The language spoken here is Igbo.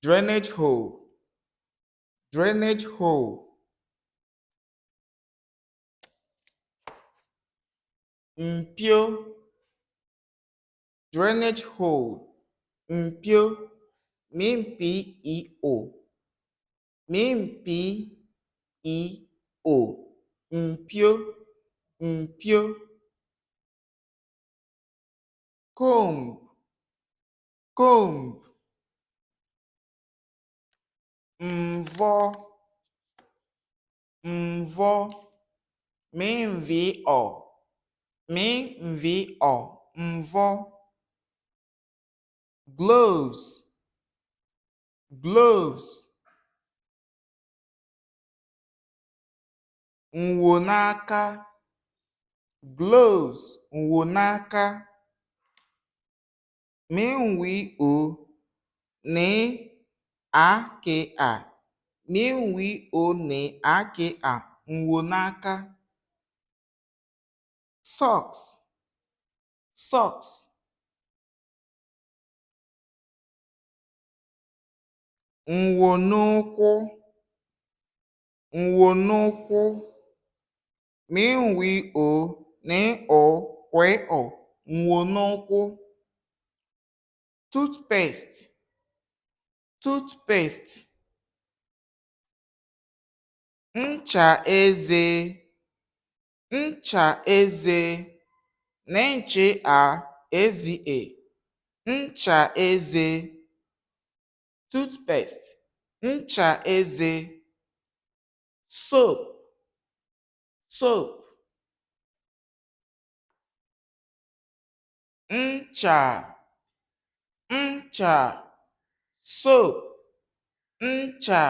Drainage hole, drainage hole. Mpio, drainage hole, mpio, M-P-I-O, M-P-I-O, mpio, mpio. Comb, comb. Mvọ, mvọ, M-V-O, M-V-O, mvọ. Gloves, gloves. Mwonaka, gloves, mwonaka. M-W-O-N-A-K-A, M-W-O-N-A-K-A, mwonaka. Socks, socks. Mwonụkwụ, mwonụkwụ, M-W-O-N-O-K-O, mwonụkwụ. Toothpaste, toothpaste. Ncha eze, ncha eze, N-C-H-A-E-Z-E, ncha eze. Toothpaste, ncha eze. Soap, soap. Ncha, ncha, soap, ncha.